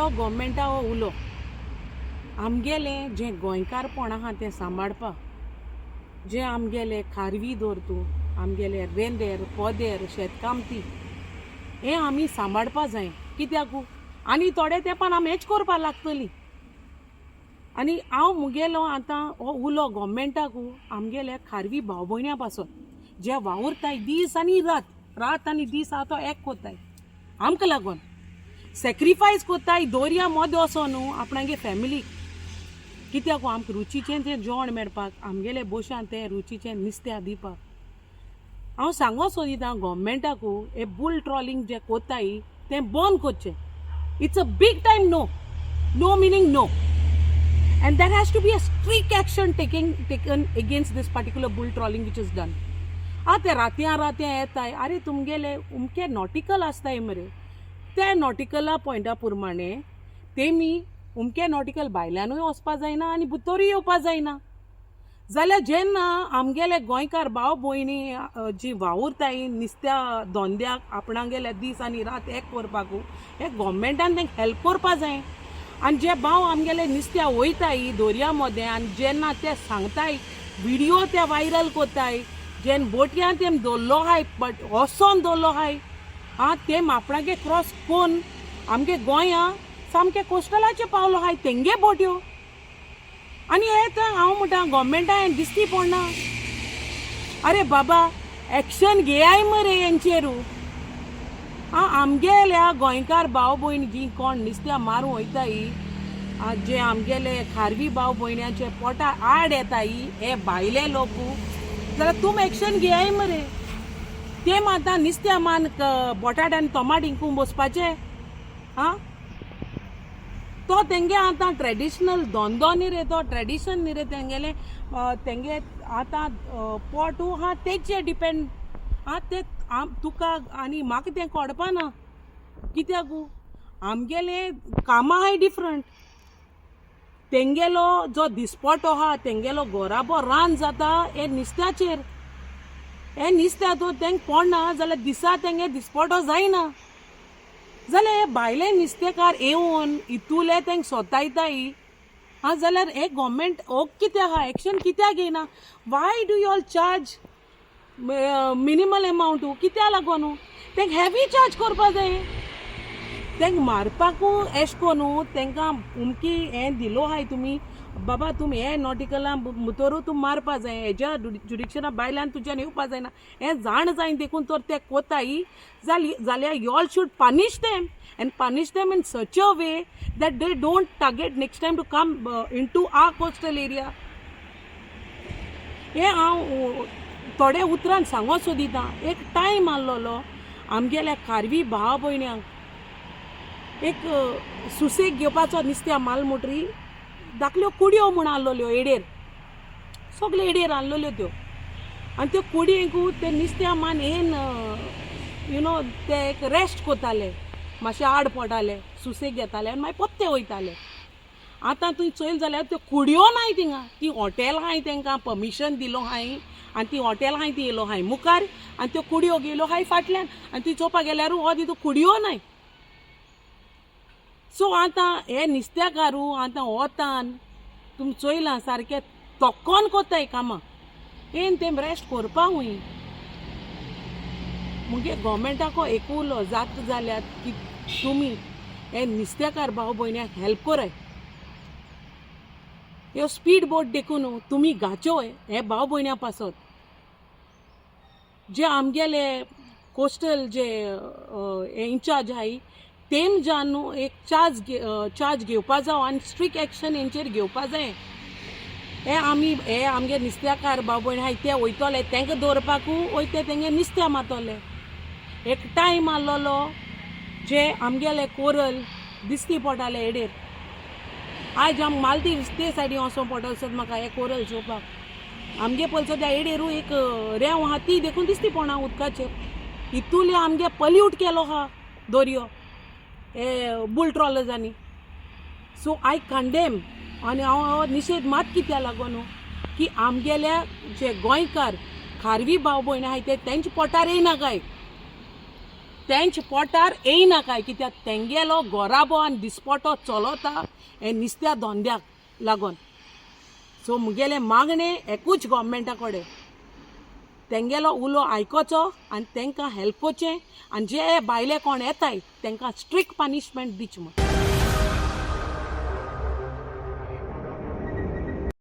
मुगेलो गोवमेंटा हो उलो, आमगेलें जें गोंयकारपण आहा तें सांबाळपा, जें आमगेलें खारवी दवर तूं, आमगेले रेंदेर पोदेर शेतकामती हें आमी सांबाळपा जाय. कित्याकू आनी थोडे तेंपान आमी हेंच करपा लागतली. आनी हांव मुगेलो आतां हो उलो गोवमेंटाकू, आमगेले खारवी भाव भयण्यां पासत जे वावुरताय दीस आनी रात, रात आनी दीस आतां एक कोत्ताय, आमकां लागून सॅक्रिफायस कोत्ताय, दर्या मदें वचोन न्हू आपणागे फॅमिलीक, कित्याक आमकां रुचीचें तें जेवण मेळपाक, आमगेले बोशान तें रुचीचें नुस्त्या दिवपाक. हांव सांगो सोदितां गोवमेंटाकू, हे बुल ट्रॉलिंग जें कोत्ताय तें बंद करचें. It's a big time no. No meaning no, and there has to be a strict action taken against this particular bull trawling which is done. आं, ते रातयां रातयां येताय. आरे, तुमगेले उमके नॉटिकल आसताय मरे, ते नॉटिकला पॉयंटा प्रमाणे तेमी उमके नॉटिकल भायल्यानूय वचपा जायना आनी भितरूय येवपा जायना. जाल्यार जेन्ना आमगेले गोंयकार भाव भयणी जी वावुरताय नुस्त्या धंद्याक, आपणागेले दीस आनी रात एक करपाकू, हे गोवमेंटान तांकां हेल्प करपा जाय. आनी जे भाव आमगेले नुस्त्या वयताय दर्या मदें आनी जेन्ना ते सांगताय, विडियो ते वायरल कोत्ताय, जेन्ना बोटयान तेम दवरलो आहाय, बट वचोन दवरलो आहाय, आं, तेम आपणागे क्रॉस कोन्न आमगे गोंया सामके कोस्टलाचे पावलो आहाय तेंगे बोटयो. आनी हे तर हांव म्हणटा, गोवमेंटा हें दिसती पडना. अरे बाबा, एक्शन घेयाय मरे हेंचेरू. आं, आमगेल्या गोंयकार भाव भयण जी कोण नुस्त्या मारूं वयताय, जे आमगेले खारवी भाव भयण्याचे पोटा आड येताय हे भायले लोक, जाल्यार तुम एक्शन घेयाय मरे. ते आतां नुस्त्या मान बटाट आनी टोमाट इंकूंक बसपाचे. आं, तो तेंगे आतां ट्रेडिशनल धंदो न्ही रे, तो ट्रेडिशन न्ही रे तेंगेले. तेंगे आतां पोटू आहा तेजे डिपेंड. आं, ते तुका आनी म्हाका तें कळपा ना, कित्याकू आमगेले कामां आहाय डिफरंट. तेंगेलो जो दिसपटो आहा, तेंगेलो घराबो रान जाता हे नुस्त्याचेर. हे नुस्त्या तो तेंक पडना जाल्यार दिसा तेंगे दिसपटो जायना. जाल्यार हे भायले नुस्तेकार येवन इतुले तेंक सोतायताय. आं, जाल्यार हे गोवमेंट ओग कित्याक आहा, एक्शन कित्याक घेयना? Why do you all charge minimal amount? कित्याक लागोन? तेंक हेवी चार्ज करपा जाय. तेंक मारपाकू एश कोन्नू तेंकां उमकी हें दिलो आहाय तुमी, बाबा तुमी हे नॉटिकला भितरू तूं मारपा जाय, हेज्या जुडिक्शना भायल्यान तुज्यान येवपा जायना, हें जाण जाय देखून तर ते कोताय जाली जाल्यार y'all should punish them and punish them in such a way that they don't target next time to come into our coastal area. हें हांव थोड्या उतरान सांगो सोदितां. एक टायम आहलोलो आमगेल्या खारवी भाव भयण्यांक एक सुसेग घेवपाचो. नुस्त्या माल मोटरी धाकल्यो कुडयो म्हूण आहलोल्यो एडेर, सगल्यो एडेर आहलोल्यो त्यो. आनी त्यो कुडयेंकू ते नुस्त्या मान येन you know ते एक रेस्ट कोताले, मातशे आड पडटाले, सुसेग घेताले आनी मागीर पोत्ते वयताले. आतां तुवें चोयल जाल्यार त्यो कुडयो नाय थिंगा. ती हॉटेल आहाय, तेंकां परमिशन दिलो आहाय आनी ती हॉटेल आहाय, ती येयलो आहाय मुखार आनी त्यो कुडयो गेलो आहाय फाटल्यान. आनी ती चोवपाक गेल्यार हो तितू कुडयो नाय. सो आतां हे नुस्त्याकारू आतां वतान तुमी चोयलां, सारकें तोक्कोन कोत्ताय कामां. येन तेम रेस्ट करपा हूंय. मुगे गोवमेंटाको एक उलो जाता जाल्यार की तुमी हे नुस्तेकार भाव भयण्यांक हेल्प कराय. ह्यो स्पीड बोट देखून तुमी गाच्यो हे भाव भयण्यां पासत. जे आमगेले कोस्टल जे इन्चार्ज आहाय, तेमच्यान न्हू एक चार्ज घेवपा जावो आनी स्ट्रीक एक्शन हेंचेर घेवपा जाय. हे आमी हे आमगे नुस्त्याकार भाव भयण आहाय, ते वयतले तेंकां दवरपाकू वयते, तेंगे नुस्त्या मारतले. एक टायम आहलोलो जे आमगेले कोरल दिसती पडटाले एडेर. आयज आमकां मालदीव ते सायडीन वचों पडटलें सो म्हाका हे कोरल चोवपाक. आमगे पयलचो त्या एडेरू एक रेंव आहा, ती देखून दिसती पडना उदकाचेर. इतुले आमगे पल्यूट केलो आहा दर्यो हे बुल ट्रॉलर्सांनी. सो I condemn आनी हांव हो निशेध मात कित्याक लागून न्हू की आमगेल्या जे गोंयकार खारवी भाव भयण आहाय, ते तेंच्या पोटार येयना काय. तेंच्या पोटार येयना काय, कित्याक तेंगेलो गोराबो आनी दिसपोटो चलोता हे नुस्त्या धंद्याक लागोन. सो मुगेलें मागणें एकूच गोवोरमेंटा कडेन, तेंगेलो उलो आयकोचो आनी तेंकां हेल्प करचें आनी जे भायले कोण येताय तेंकां स्ट्रिक्ट पनिशमेंट दिवचें म्हूण.